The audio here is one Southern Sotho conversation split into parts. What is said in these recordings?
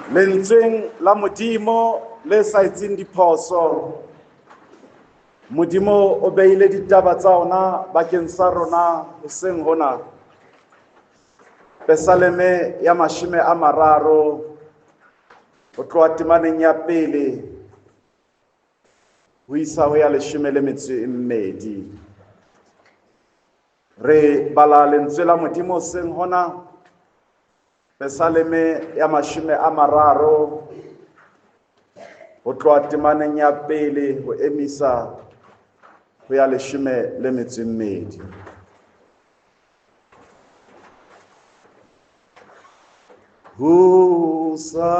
Lentsweng la Modimo le sa etseng diphoso, Modimo o beile ditaba tsa ona bakeng sa rona hoseng hona. Pesaleme ya 30 ho tloha temaneng ya pele ho isa ho ya 12. Re bala lentswe la Modimo hoseng hona, Pesaleme ya 30 ho tloha temaneng ya pele ho emisa ho ya 12. Ho sa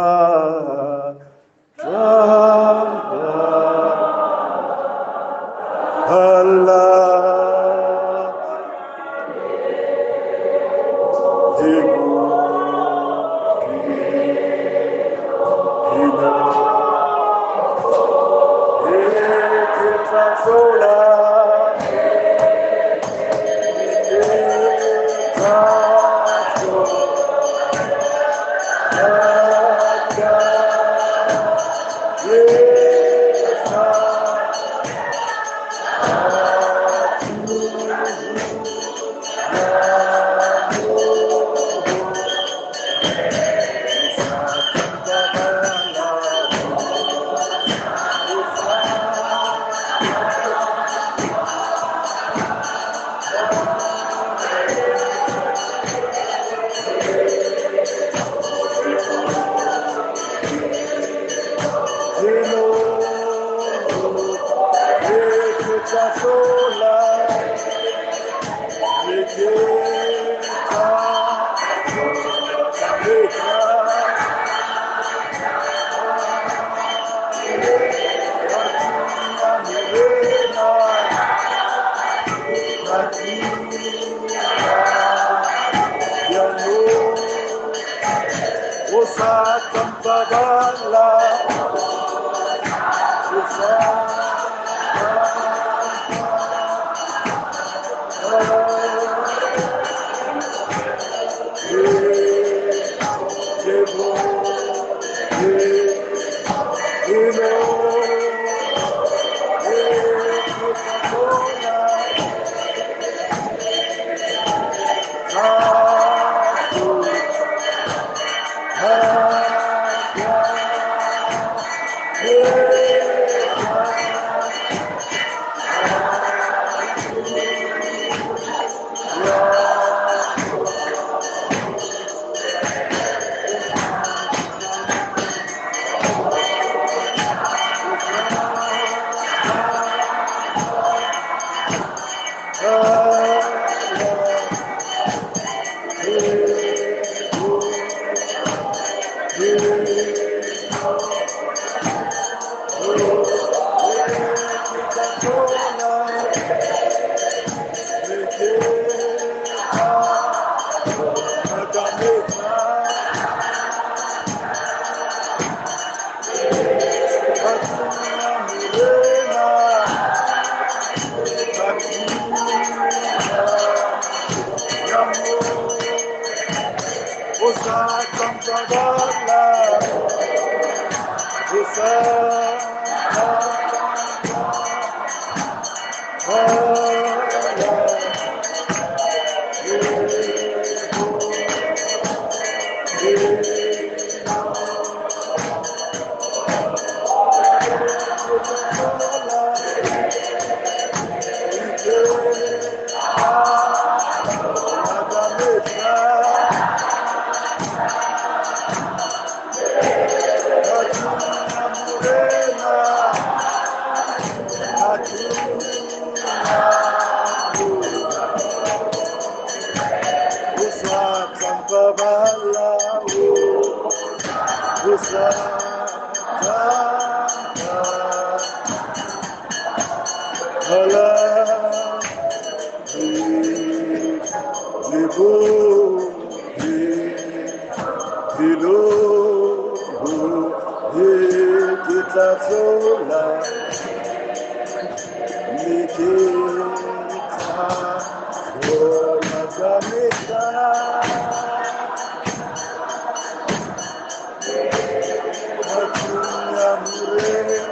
Ka tlung ya Morena,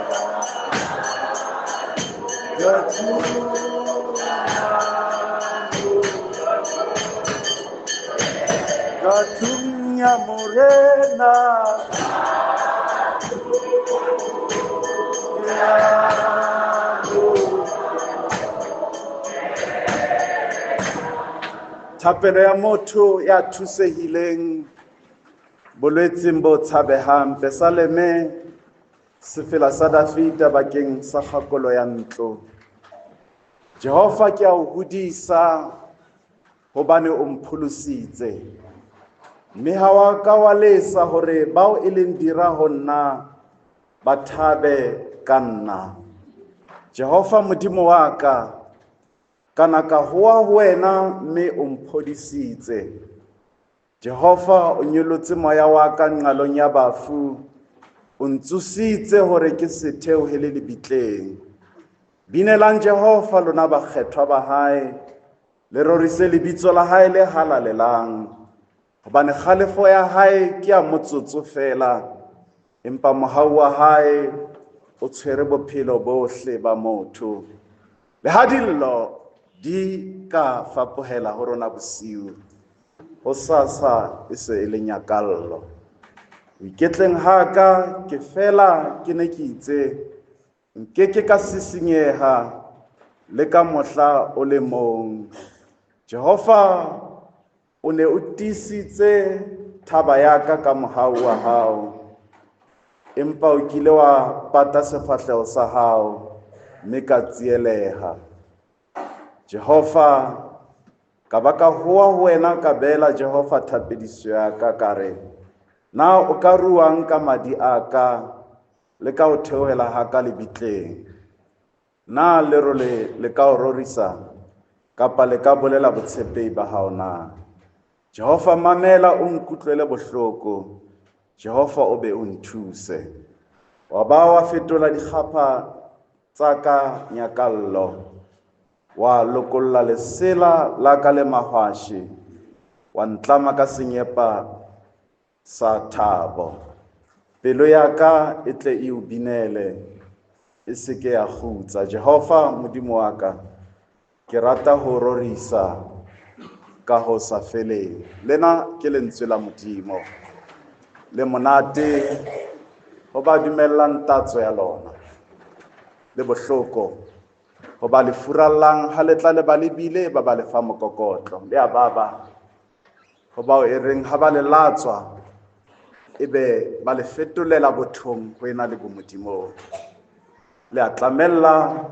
ka tlung ka tlung ya Morena. Thapelo ya motho ya thusehileng bolwetseng bo tshabehang. Pesaleme, sefela sa Dafita bakeng sa kgakolo ya ntlo. Jehova, ke a o hodisa hobane o mpholositse, mme ha wa ka wa lesa hore bao e leng dira ho nna ba thabe ka nna. Jehova Modimo wa ka, ka na ka hoa ho wena, mme o mphodisitse. Jehova, o nyolotse moya wa ka nqalong ya bafu, o ntsositse hore ke se theohele lebitleng. Binelang Jehova, lona bakgethwa ba hae, le rorise lebitso la hae le halalelang, hobane kgalefo ya hae ke ya motsotso feela, empa mohau wa hae o tshwere bophelo bohle ba motho. Le ha dillo di ka fapohela ho rona bosiu, hosasa e se e le nyakallo. Ho iketleng ha ka ke fela ke ne ke itse, nkeke ka sisinyeha le ka mohla o le mong. Jehova, o ne o tiisitse thaba ya ka ka mohau wa hao, empa o kile wa pata sefahleho sa hao, mme ka tsieleha. Jehova, ka ba ka hoa ho wena, ka beela Jehova thapediso ya ka, ka re, na o ka ruang ka madi a ka le ka ho theohela ha ka lebitleng? Na lerole le ka o rorisa, kapa le ka bolela botshepehi ba hao na? Jehova, mamela, o nkutlwele bohloko. Jehova, o be o nthuse. Wa ba wa fetola dikgapha tsa ka nyakallo, wa lokolla lesela la ka le mahwashe, wa ntlama ka senyepa sa thabo. Pelo ya ka e tle e o binele, e se ke ya kgutsa. Jehova Modimo wa ka, ke rata ho rorisa ka ho sa feleng. Lena ke lentswe la Modimo le monate ho ba dumellang tatso ya lona, le bohloko ho ba le furallang ha le tla le ba lebile, ba ba lefa mokokotlo. Le a baba ho bao e reng ha ba le latswa, ebe ba le fetolela bothong ho ena le bomodimong. Le a tlamella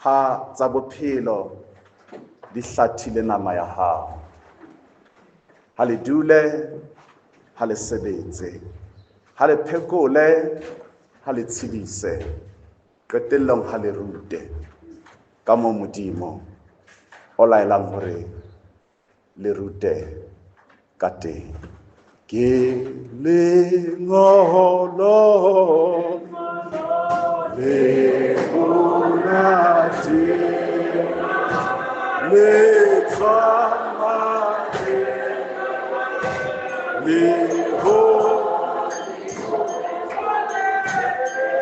ha tsa bophelo di hlathile nama ya hao. Ha le dule, ha le sebetse, ha le phekole, ha le tshedise, qetellong ha le rute ka moo Modimo o laelang hore le rute ka teng. Ke lengolo le monate le tswang le ho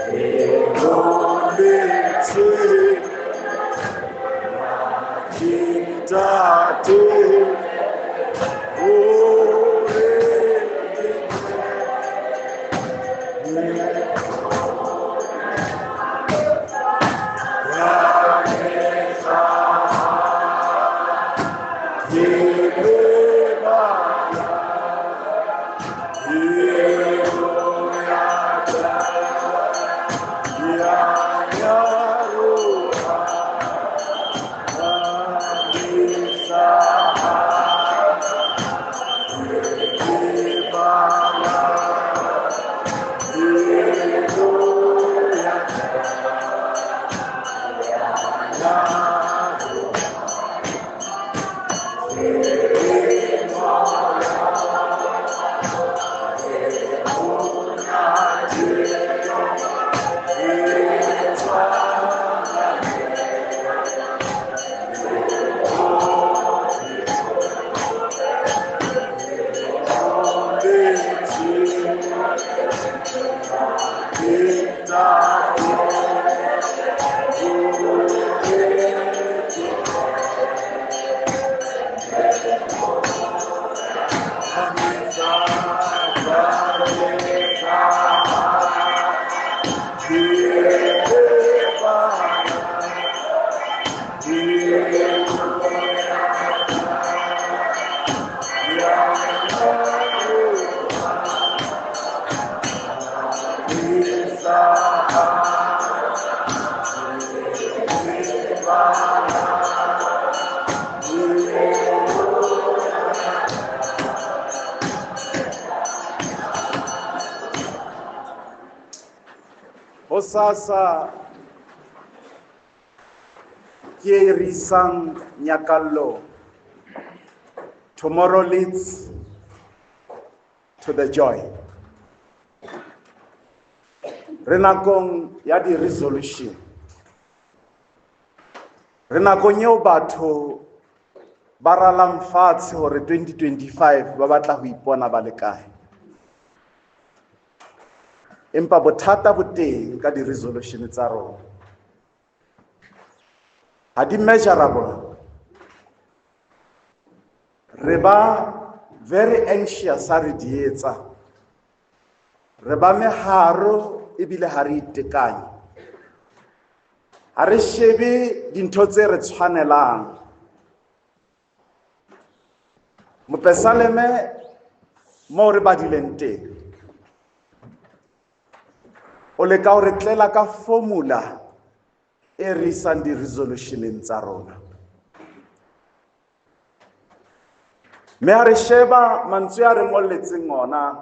le ke ntate o re Hosasa ke e re isang nyakallo. Tomorrow leads to the joy. Re nakong ya di-resolution. Re nakong eo batho ba ralang fatshe hore 2025 ba batla ho ipona ba le kae. Empa bothata bo teng ka di-resolution tsa rona. Ha di measurable. Re ba very anxious ha re di etsa. Re ba meharo ebile ha re itekanye. Ha re shebe dintho tse re tshwanelang. Mopesaleme moo re badileng teng, o leka ho re tlela ka formula e re isang di-resolutioneng tsa rona. Mme ha re sheba mantswe a re ngolletseng ona,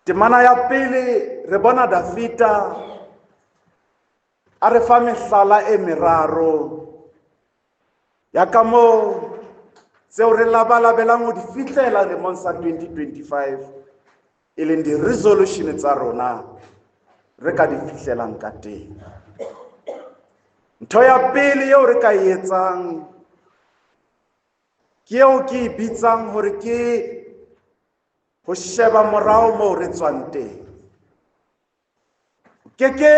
temana ya pele re bona Dafita a re fa mehlala e meraro ya ka moo tseo re labalabelang ho di fihlela lemong sa 2025 e leng di-resolution tsa rona re ka di fihlelang ka teng. Ntho ya pele eo re ka e etsang ke eo ke e bitsang hore ke ho sheba morao moo re tswang teng. Ke ke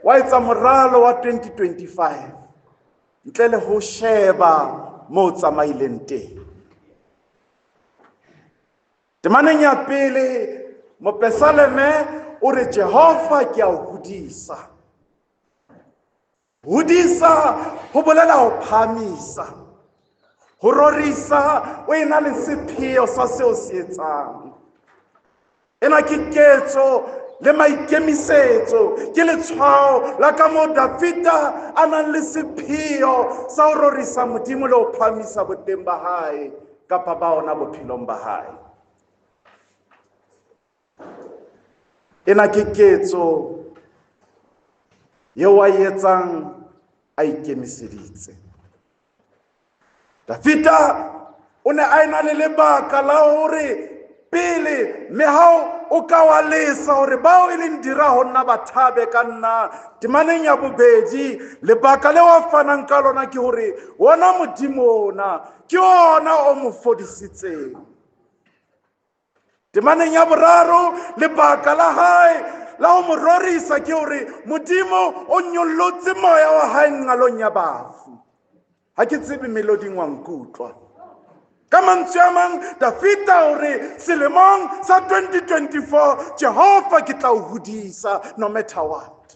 wa etsa moralo wa 2025 ntle le ho sheba moo tsamaileng teng. Temaneng ya pele mopesaleme o re Jehova ke a o hodisa. Hodisa ho bolela ho phahamisa, ho rorisa o ena le sepheo sa seo se etsang. Ena ke ketso le maikemisetso, ke letshwao la ka moo Dafita a nang le sepheo sa ho rorisa Modimo le ho phahamisa boteng ba hae kapa ba ona bophelong ba hae. Ena ke ketso eo a e etsang a ikemiseditse. Dafita o ne a ena le lebaka la hore pele mme ha o ka wa lesa hore bao e leng dira ho nna ba thabe ka nna. Temaneng ya bobedi lebaka leo a fanang ka lona ke hore wona Modimo ona ke ona o mo fodisitseng. Temaneng ya boraro lebaka la hae la ho mo rorisa ke hore Modimo o nyollotse moya wa hae nqalong ya bafu. Ha ke tsebe meloding wa nkutlwa. Ka mantswe a mang Dafita o re selemong sa 2024 Jehova ke tla o hodisa no matter what.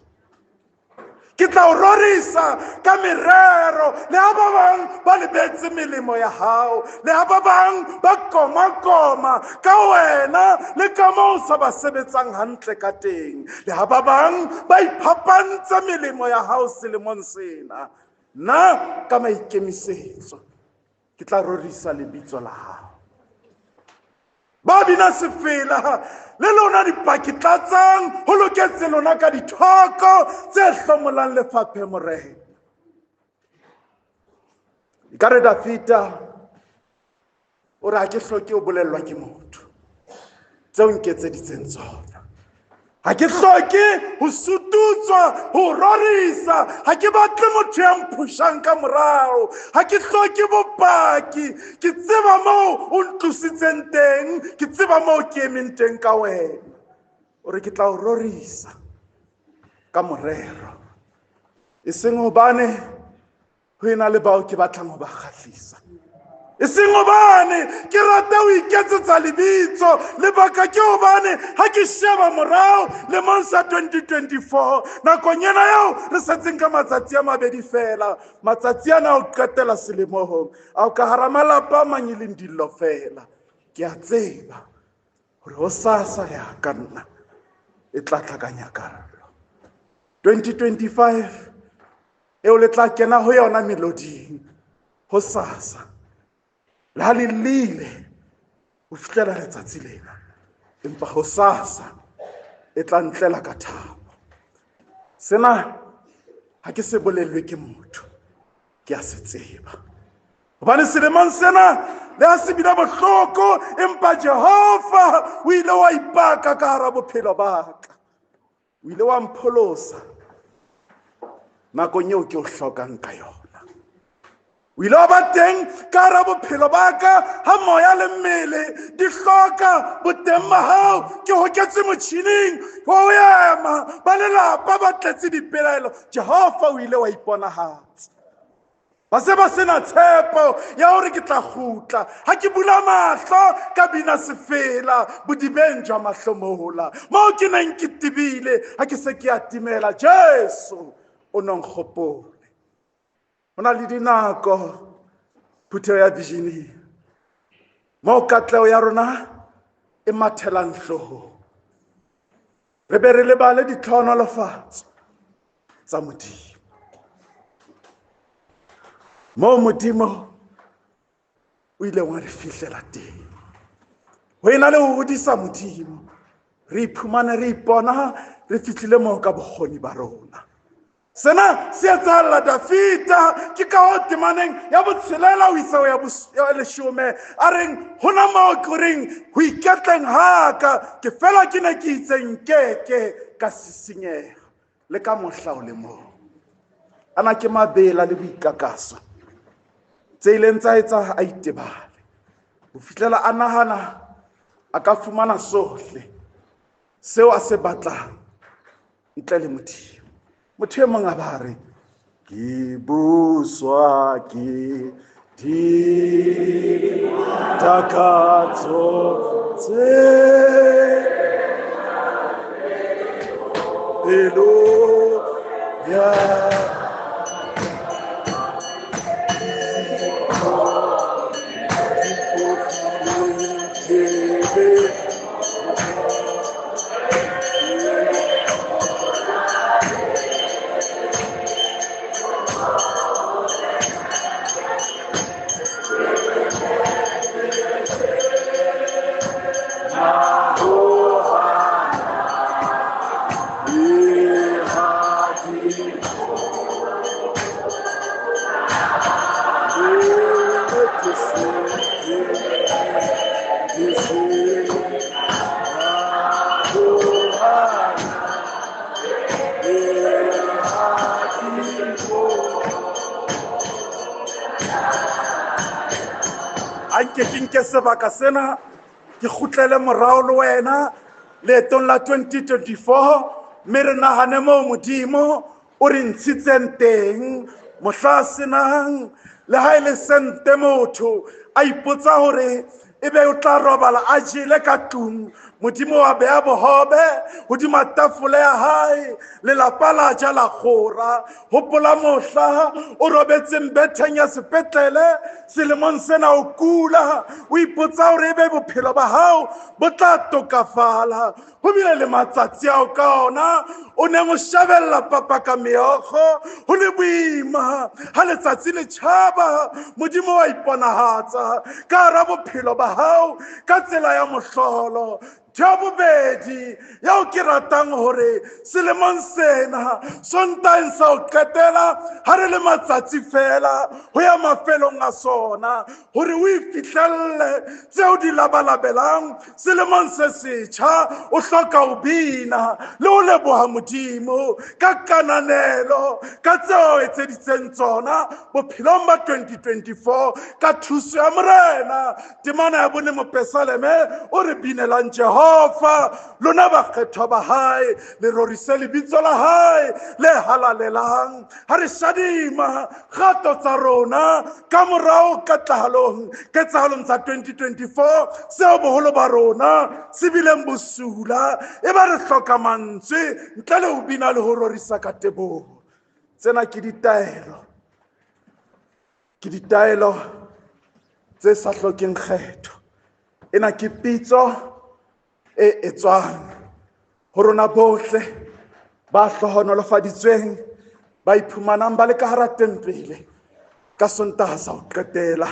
Ke tla o rorisa ka merero le ha ba bang ba lebetse melemo ya hao, le ha ba bang ba koma-koma ka wena le ka moo o sa ba sebetsang hantle ka teng, le ha ba bang ba iphapantse melemo ya hao selemong sena. Nna ka maikemisetso ke tla rorisa lebitso la hao. Ba bina sefela le lona dipaki tlatsang ho loketse lona ka dithoko tse hlomolang lefaphe morena. Ekare Dafita o re ha ke hloke ho bolellwa ke motho tseo nketseditseng tsona. Ga ke hloke ho sututswa ho rorisa, ga ke batle motho ya mphušang ka morago, ga ke hloke bopaki. Ke tseba moo o ntlositseng teng, ke tseba moo ke emeng teng ka wena. O re ke tla o rorisa ka morero, e seng hobane ho ena le bao ke batlang ho ba kgahlisa, e seng hobane ke rata ho iketsetsa lebitso. Lebaka ke hobane ha ke sheba morao lemong sa 2024, nakong ena eo re setseng ka matsatsi a mabedi fela, matsatsi ana a ho qetela selemong ao ka hara malapa a mang e leng dillo fela, ke a tseba hore hosasa ya ka nna e tla tla ka nyakallo. 2025 eo le tla kena ho yona meloding hosasa, le ha le llile ho fihlela letsatsi lena, empa hosasa e tla ntlela ka thabo. Sena ha ke se bolellwe ke motho, ke a se tseba, hobane selemong sena le ha se bile bohloko, empa Jehova o ile wa ipaka ka hara bophelo ba ka. O ile wa mpholosa nakong eo ke o hlokang ka yona. O ile wa ba teng ka hara bophelo ba ka ha moya le mmele di hloka boteng ba hao. Ke hoketse motjhining wa ho ema, ba lelapa ba tletse dipelaelo. Jehova o ile wa iponahatsa. Ba se ba sena tshepo ya hore ke tla kgutla. Ha ke bula mahlo ka bina sefela bodibeng jwa mahlomola, moo ke neng ke tebile ha ke se ke a timela, Jesu o no nkgopole. Ho na le dinako phutheho ya Visioning moo katleho ya rona e mathelang hloohong, re be re lebale ditlhohonolofatso tsa Modimo. Moo Modimo o ileng wa re fihlela teng, ho ena le ho hodisa Modimo, re iphumane re ipona re fihlile moo ka bokgoni ba rona. Sena se etsahalla Dafita, ke ka ho temaneng ya botshelela ho isa ho ya leshome, a reng hona moo ke reng ho iketleng haka, ke fela ke ne ke itse nkeke ka sisinyeha le ka mohla o le mong. Ana ke mabela le boikakaso tse ileng tsa etsa a itebale ho fihlela a nahana a ka fumana sohle seo a se batlang ntle le Modimo. Motho e mong a ba re ke buswa ke ditakatso tse pelo ya Anke ke nke sebaka sena ke kgutlele morao le wena leetong la 2024, mme re nahane moo Modimo o re ntshitseng teng, mohla senang le ha e le sente motho a ipotsa hore ebe o tla robala a jele ka tlung. Modimo wa beha bohobe hodima tafole ya hae, lelapa la ja la kgora. Hopola mohla o robetseng betheng ya sepetlele selemong sena o kula, o ipotsa hore ebe bophelo ba hao bo tla tokafala. Ho bile le matsatsi ao ka ona o neng o shebella papa ka meokgo, ho le boima ha letsatsi le tjhaba. Modimo wa iponahatsa ka hara bophelo ba hao ka tsela ya mohlolo. Ntho ya bobedi eo ke ratang hore selemong sena Sontaheng sa ho qetela ha re le matsatsi fela ho ya mafelong a sona hore o e fihlelle tseo di labalabelang selemong se setjha, o hloka ho bina le ho leboha Modimo ka kananelo ka tseo etseditseng tsona bophelong ba 2024 ka thuso ya Morena. Temana ya bone mopesaleme o re binelang Jehova, lona bakgethwa ba hae, le rorise lebitso la hae le halalelang. Ha re shadima kgato tsa rona ka morao katlahalong ketsahalong tsa 2024, seo boholo ba rona se bileng bosula, e ba re hloka mantswe ntle le ho bina le ho rorisa ka teboho. Tsena ke ditaelo, ke ditaelo tse sa hlokeng kgetho. Ena ke pitso e etswang ho rona bohle ba hlohonolofaditsweng, ba iphumanang ba le ka hara tempele ka Sontaha sa ho qetela,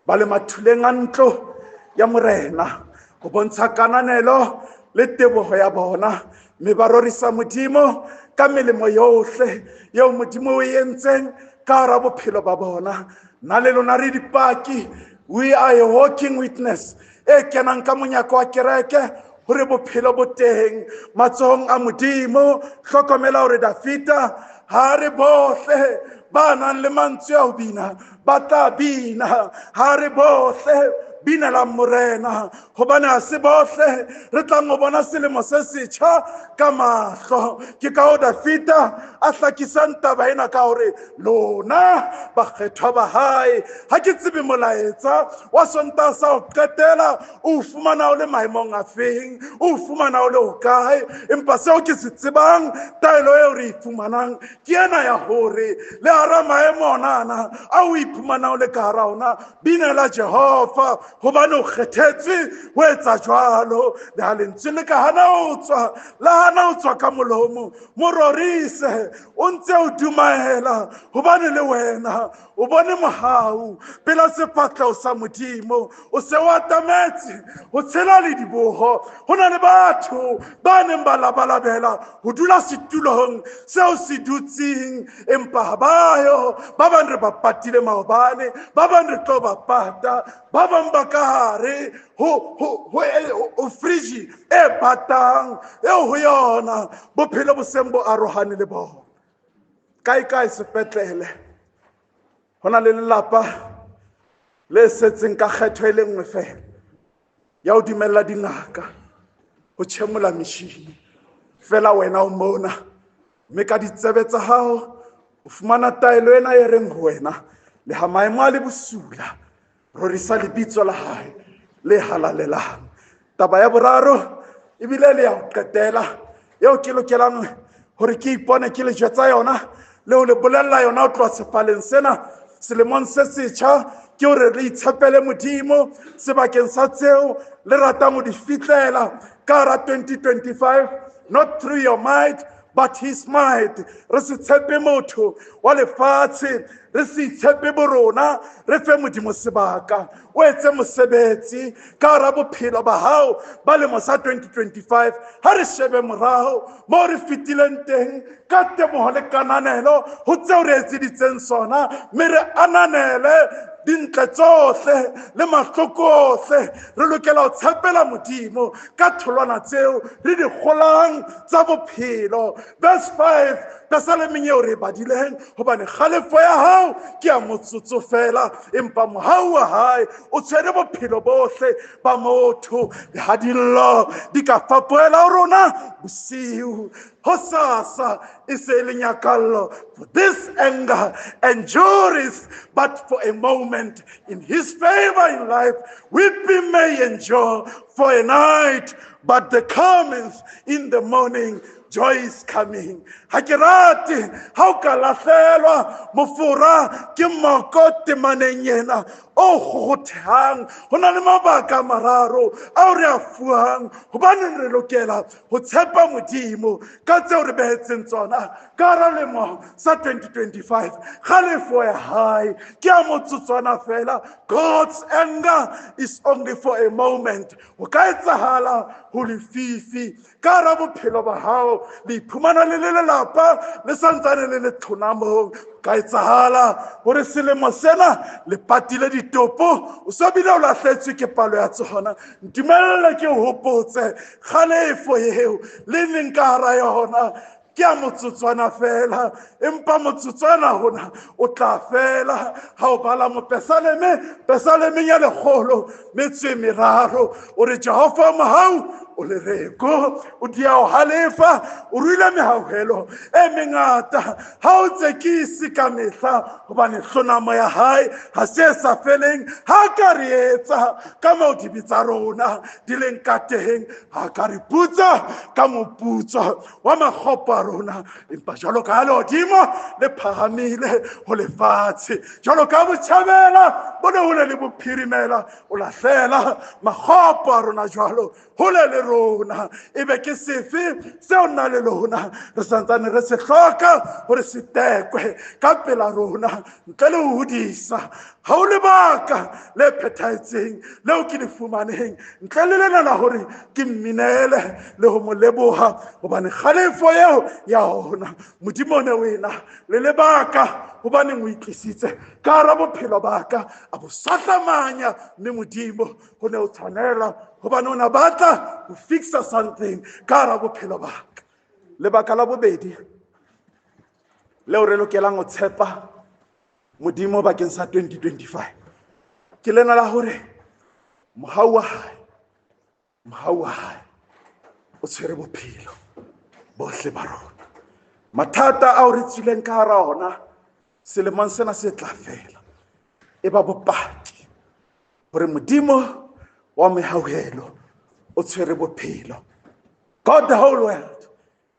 ba le mathuleng a ntlo ya Morena ho bontsha kananelo le teboho ya bona, mme ba rorisa Modimo ka melemo yohle eo Modimo o e entseng ka hara bophelo ba bona. Nna le lona re dipaki, we are a walking witness e kenang ka monyako wa kereke hore bophelo bo teng matsohong a Modimo. Hlokomela hore Dafita ha re bohle ba nang le mantswe a ho bina ba tla bina, ha re bohle binelang Morena, hobane ha se bohle re tlang ho bona selemo se setjha ka mahlo. Ke ka ho Dafita a hlakisang taba ena ka hore lona bakgethwa ba hae. Ha ke tsebe molaetsa wa Sontaha sa ho qetela o fumana o le maemong a feng, o fumana o le hokae, empa seo ke se tsebang, taelo eo re e fumanang ke ena ya hore le hara maemo onana a o iphumana o le ka hara ona, binela Jehova, hobane o kgethetswe ho etsa jwalo. Le ha lentswe le ka hana ho tswa, la hana ho tswa ka molomo, mo rorise o ntse o dumaela, hobane le wena o bone mohau pela sefahleho sa Modimo. O se o atametse ho tshela le diboho. Ho na le batho ba neng ba labalabela ho dula setulong seo se dutseng, empa ha ba yo. Ba bang re ba patile maobane, ba bang re tlo ba pata, ba bang ba ka hare ho fridge e batang eo ho yona bophelo bo seng bo arohane le bona. Kae kae sepetlele ho na le lelapa le setseng ka kgetho e le nngwe fela ya ho dumella dingaka ho tjhemola metjhini. Fela wena o mona, mme ka ditsebe tsa hao o fumana taelo ena e reng ho wena, le ha maemo a le bosula, rorisa lebitso la hae le halalelang. Taba ya boraro ebile le ya ho qetela eo ke lokelang hore ke ipone ke le jwetsa yona le ho le bolella yona ho tloha sefaleng sena selemong se setjha, ke hore re itshepele Modimo sebakeng sa tseo le ratang ho di fihlela ka hara 2025, not through your might but his might. Re se tshepe motho wa lefatshe, re se itshepe borona, re fe Modimo sebaka o etse mosebetsi ka hara bophelo ba hao ba lemo sa 2025. Ha re shebe morao moo re fetileng teng ka temoho le kananelo ho tseo re etseditseng sona, mme re ananele dintle tsohle le mahloko ohle. Re lokela ho tshepela Modimo ka tholwana tseo re di kgolang tsa bophelo. Verse 5 pesalemeng eo re e badileng, hobane kgalefo ya hao ke ya motsotso fela, empa mohau wa hae o tshwere bophelo bohle ba motho. Le ha dillo di ka fapohela ho rona bosiu, hosasa e se e le nyakallo. For this anger endures but for a moment, in his favor in life weeping may endure for a night, but the cometh in the morning, joy is coming. Ha ke rate ha o ka lahlelwa mofora ke moko temaneng ena. o kgokgothehang. Ho na le mabaka a mararo ao re a fuwang hobaneng re lokela ho tshepa Modimo ka tseo re behetseng tsona ka hara lemo sa 2025. Kgalefo ya hae ke ya motsotswana fela. God's anger is only for a moment. Ho ka etsahala ho lefifi ka hara bophelo ba hao, le iphumana le le lelapa le santsane le le tlhonamong. Ka etsahala hore selemo sena le patile ditopo, o so bile o lahletswe ke palo ya tsona. Ntumelle ke o hopotse kgalefo eo le leng ka hara yona ke ya motsotswana fela, empa motsotswana hona o tla fela. Ha o bala mopesaleme, pesalemeng ya 103, o re Jehova mohau o lereko, o dia o halefa, o ruile mehauhelo e mengata, ha o tsekise ka mehla, hobane hlonamo ya hae ha se e sa feleng. Ha ka re etsa ka moo dibe tsa rona di leng ka teng, ha ka re putsa ka moputso wa makgopo a rona, empa jwalo ka ha lehodimo le phahamile ho lefatshe, jwalo ka botjhabela bo ne hole le bophirimela, o lahlela makgopo a rona jwalo hole le rona. Ebe ke sefe seo nna le lona re santsane re se hloka hore se tekwe ka pela rona ntle le ho hodisa? Ha o lebaka le phethahetseng leo ke le fumaneng ntle le lena la hore ke mminele le ho mo leboha, hobane kgalefo eo ya ona Modimo o ne o ena le lebaka hobaneng o itlisitse ka hara bophelo ba ka, a bo sahlamanya, mme Modimo ho ne o tshwanela hobane o na batla ho fixa something ka hara bophelo ba ka. Lebaka la bobedi leo re lokelang ho tshepa Modimo bakeng sa 2025 ke lena la hore mohau wa hae, mohau wa hae o tshwere bophelo bohle ba rona. Mathata ao re tswileng ka hara ona selemong sena se tla fela, e ba bopaki hore Modimo wa mehauhelo o tshwere bophelo. God the whole world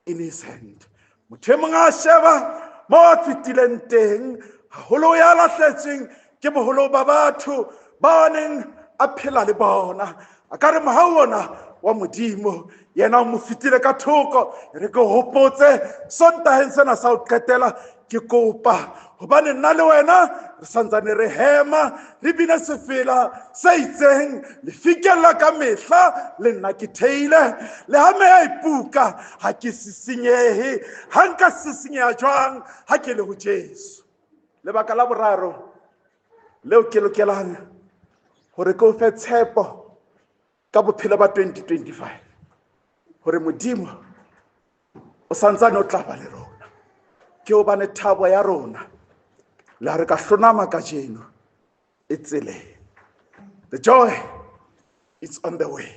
in his hand. Motho e mong a sheba mo a fetileng teng, haholo ya lahletsweng ke boholo ba batho ba neng a phela le bona, a ka re mohau ona wa Modimo yena o mo fetile ka thoko. Re ke hopotse Sontaheng sena sa ho qetela, ke kopa hobane nna le wena re santsane re hema, re bina sefela se itseng lefikeng ka mehla, le nna ke theile le ha meya e puka, ha ke sisinyehe. Ha nka sisinyeha jwang ha ke le ho Jesu? Lebaka la boraro leo ke lokelang hore ke o fe tshepo ka bophelo ba 2025, hore Modimo o santsane o tla ba le rona, ke hobane thabo ya rona le ha re ka hlonama kajeno e tseleng. The joy is on the way.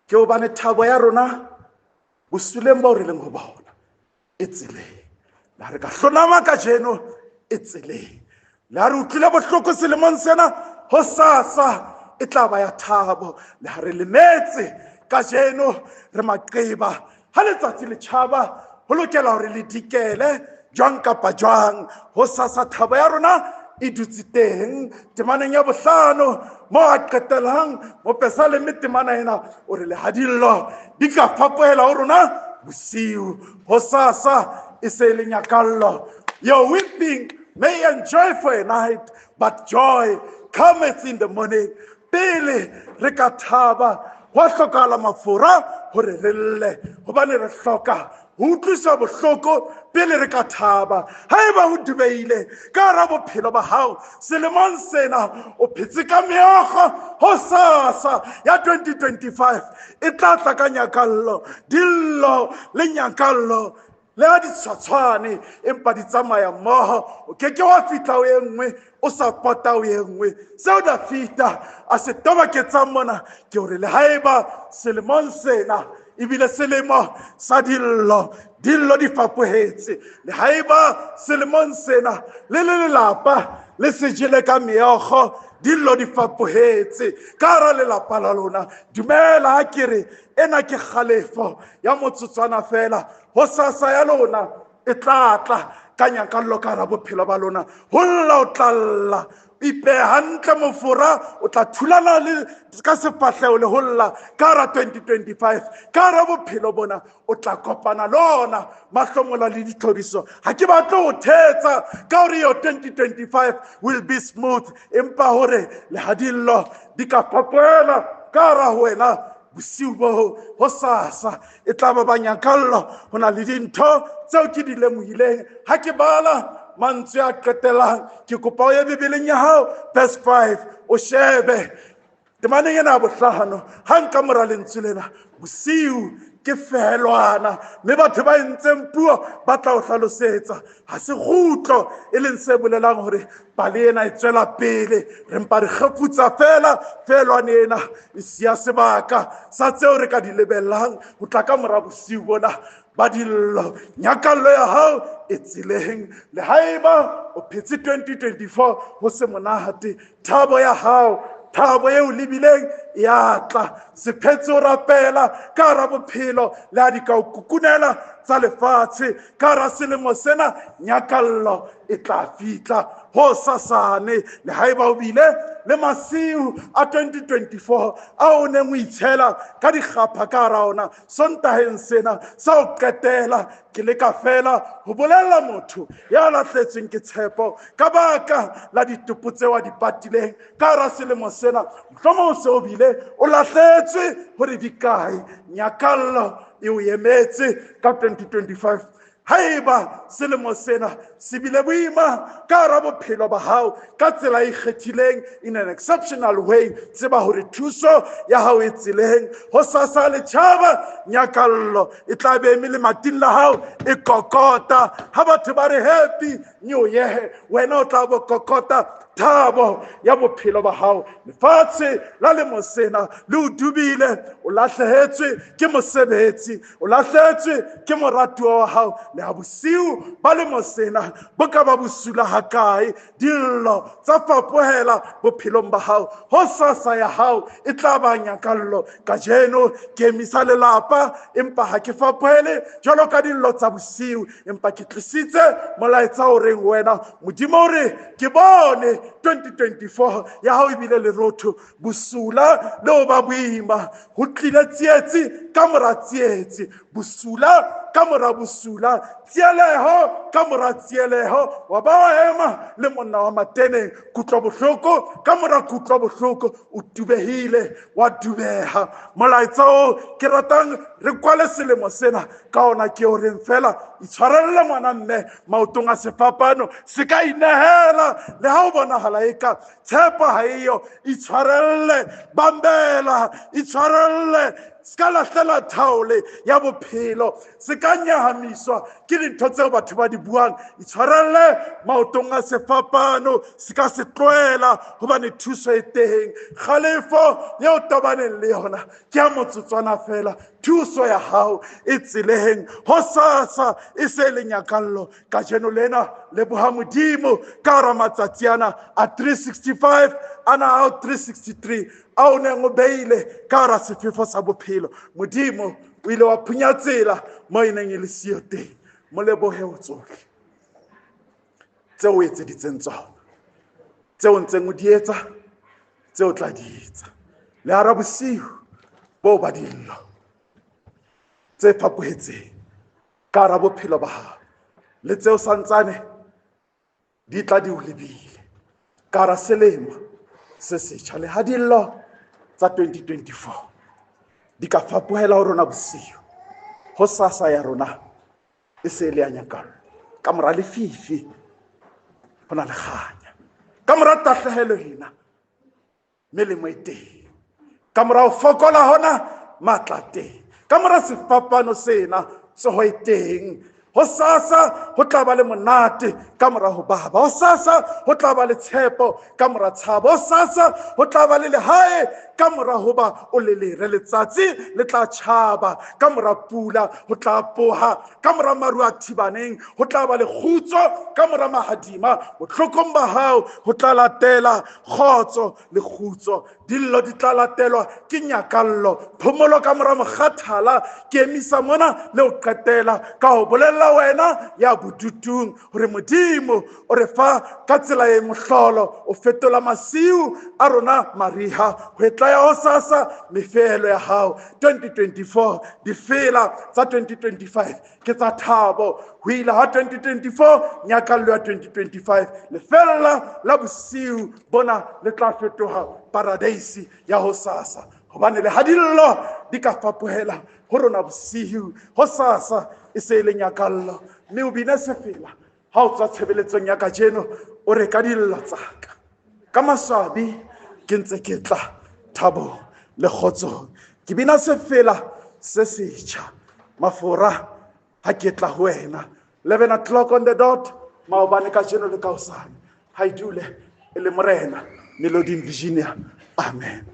Ke hobane thabo ya rona bosuleng bao re leng ho bona e tseleng. Le ha re ka hlonama kajeno e tseleng. Le ha re utlwile bohloko selemong sena, ho sasa e tla ba ya thabo. Le ha re lemetse kajeno, re maqeba, ha letsatsi le tjhaba ho lokela hore le dikele jwang kapa jwang, ho sasa thabo ya rona e dutse teng. Temaneng ya bohlano mo a qetelang mopesaleme temana ena, o re le ha dillo di ka fapohela ho rona bosiu, ho sasa e se e le nyakallo. Your weeping may enjoy for a night, but joy cometh in the morning. Pele re ka thaba hwa hlokahala mafura hore re lle, hobane re hloka ho utlwiswa bohloko pele re ka thaba. Haeba ho dubeile ka hara bophelo ba hao selemong sena, o phetse ka meokgo, ho sasa ya 2025 e tla tla ka nyakallo. Dillo le nyakallo le ha di tshwatshwane, empa di tsamaya mmoho. O ke ke wa fihla o e nngwe o sa pota o e nngwe. Seo Dafita a se tobaketsang mona ke hore le haeba selemong sena ebile selemo sa dillo, dillo di fapohetse, le haeba selemong sena le le lelapa le se jele ka meokgo, dillo di fapohetse ka hara lelapa la lona, dumela ha ke re ena ke kgalefo ya motsotswana fela, ho sasa ya lona e tla tla ka nyakallo ka hara bophelo ba lona. Ho lla o tla lla, Ipehe hantle mofora, o tla thulana le ka sefahleho le ho lla ka hara 2025. Ka hara bophelo bona o tla kopana le ona mahlomola le ditlhoriso. Ha ke batle ho thetsa ka hore yo 2025 will be smooth, empa hore le ha dillo di ka fapohela ka hara ho wena bosiu bo ho sasa e tla ba banyakallo. Ho na le dintho tseo ke di lemohileng ha ke bala mantswe a qetellang. Ke kopa o ye Bibeleng ya hao, verse 5, o shebe temaneng ena ya bohlahano. Ha nka mora lentswe lena bosiu ke fehelwana, mme batho ba entseng puo ba tla o hlalosetsa ha se kgutlo, e leng se bolelang hore pale ena e tswela pele. Re mpa re kgefutsa fela fehelwane ena e siya sebaka sa tseo re ka di lebellang ho tla ka mora bosiu bona ba dillo. Nyakallo ya hao e tseleng, le haeba o phetse 2024 ho se monate. Thabo ya hao, thabo eo lebileng ya tla sephetse o rapela ka hara bophelo, le ha di ka o kukunela tsa lefatshe ka hara selemo sena, nyakallo e tla fitla ho sasane. Le haeba o bile le masiu a 2024 a o neng o itshela ka dikgapha ka hara ona, Sontaheng sena sa ho qetela ke leka fela ho bolella motho ya lahletsweng ke tshepo ka baka la ditopo tseo a di patileng ka hara selemo sena. Mohlomong o se o bile o lahletswe hore di kae. Nyakallo e o emetse ka 2025. Haeba selemo sena se bile boima ka hara bophelo ba hao ka tsela e ikgethileng, in an exceptional way, tseba hore thuso ya hao e tseleng. Ho sasa letjhaba, nyakallo e tla be eme lemating la hao e kokota. Ha batho ba re happy new year, wena o tla bo kokota thabo ya bophelo ba hao. Lefatshe la lemo sena le o dubile, o lahlehetswe ke mosebetsi, o lahletswe ke moratuwa wa hao. Le ha bosiu ba lemo sena bo ka ba bosula hakae, dillo tsa fapohela bophelong ba hao, ho sasa ya hao e tla ba nyakallo. Kajeno ke emisa lelapa, empa ha ke fapohele jwalo ka dillo tsa bosiu, empa ke tlisitse molaetsa o reng wena Modimo o re ke bone 2024 ya hao ebile lerotho, bosula le ho ba boima. Ho tlile tsietsi ka mora tsietsi, bosula ka mora bosula, tsieleho ka mora tsieleho, wa ba wa ema le monna wa mateneng, kutlobohloko ka mora kutlobohloko, o tubehile wa dubeha. Molaetsa o ke ratang re kwale selemo sena ka ona ke o reng fela itshwarelle ngwana mme maotong a sefapano, se ka inehela le ha o bonahala eka tshepo ha eyo. Itshwarelle, bambela, itshwarelle, se ka lahlela thaole ya bophelo, se ka nyahamiswa ke dintho tseo batho ba di buang. Itshwarelle maotong a sefapano, se ka se tlohela hobane thuso e teng. Kgalefo eo tobaneng le yona ke ya motsotswana fela, thuso ya hao e tseleng. Ho sasa e se e le nyakallo. Kajeno lena leboha Modimo ka hara matsatsi ana a 365, ana ao 363 a o neng o beile ka hara sefefo sa bophelo. Modimo o ile wa phunya tsela mo e neng e le siyo teng. Mo lebohe ho tsohle tseo o etseditseng tsona, tseo ntseng o di etsa, tseo tla di etsa le hara bosiu bo ba dillo tse fapohetseng ka hara bophelo ba hao, le tseo santsane di tla di o lebile ka hara selemo se setjha. Le ha dillo tsa 2024 di ka fapohela ho rona bosiu, ho sasa ya rona e se e le ya nyakallo. Ka mora lefifi ho na le kganya, ka mora tahlehelo ena melemo e teng, ka mora ho fokola hona matla teng, ka mora sefapano sena tsoho e teng. Ho sasa ho tla ba le monate ka mora ho baba, ho sasa ho tla ba le tshepo ka mora tshabo, ho sasa ho tla ba le lehae ka mora ho ba o lelere. Letsatsi le tla tjhaba ka mora pula, ho tla poha ka mora maru a thibaneng, ho tla ba le kgutso ka mora mahadima. Bohlokong ba hao ho tla latela kgotso le kgutso, dillo di tla latelwa ke nyakallo, phomolo ka mora mokgathala. Ke emisa mona le ho qetela ka ho bolella Bolella wena ya bodutung gore Modimo o re fa ka tsela e mohlolo, o fetola masiu a rona mariha go etla ya hosasa mefehelo ya hao. 2024 difela tsa 2025 ke tsa thabo, ho ile ha 2024 nyakallo ya 2025. Lefella la bosiu bona le tla fetoha paradeisi ya hosasa, hobane le ha dillo di ka fapohela ho rona bosiu, hosasa e se e le nyakallo. Mme o bine sefela ha o tswa tshebeletsong ya kajeno, o re ka dillo tsaka ka maswabi ke ntse ke tla thabong le kgotsong, ke bina sefela se setjha mafora ha ke tla ho wena. 11 o'clock on the dot, maobane, kajeno le kaosane, ha e dule e le Morena. Meloding, Virginia. Amen.